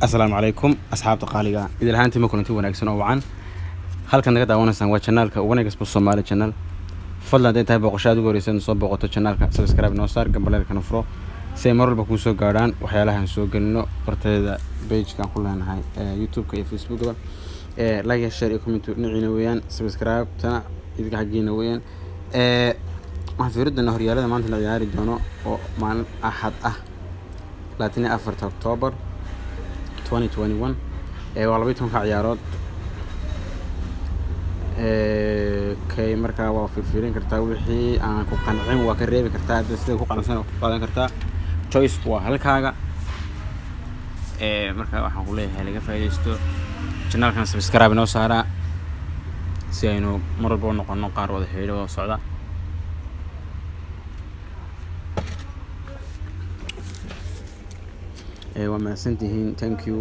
Asalaamu calaykum asxaabta qaaliga, idil ahaantiima kulanti wanaagsan oo wacan. Halkan naga daawanaysaan waa channelka Wanagasbo Soomaali Channel. Fadlan hadday tahay booqasho aad ugu horeysan soo booqato channelka, subscribe noo saar, gambaleelkana furo si ay mar walba kuu soo gaadhaan waxyaalahan soo gelino barteeda pagekan ku leenahay ee YouTube-ka iyo Facebookaba. Ee like, share iyo comment dhinaciina weeyaan, subscribe-tana idinka xaggiina weeyaan. Ee waxaan fiiri doonaa horyaalada maanta la ciyaari doono oo maalin Axad ah, 24-ta October 2021. Ee waa 12-ka ciyaarood. Kay markaa waa fiirfiirin kartaa, wixii aan ku qancin waa ka reebi kartaa, hadda sida ku qanacsan waa ku qaadan kartaa. Choice waa halkaaga. Ee marka waxaan ku leeyahay laga faa'iidaysto, channelkan subscribe inoo saaraa si aynu mar walba u noqono qaar wada xidhiidho wada socda. Ee waa mahadsantihiin, thank you.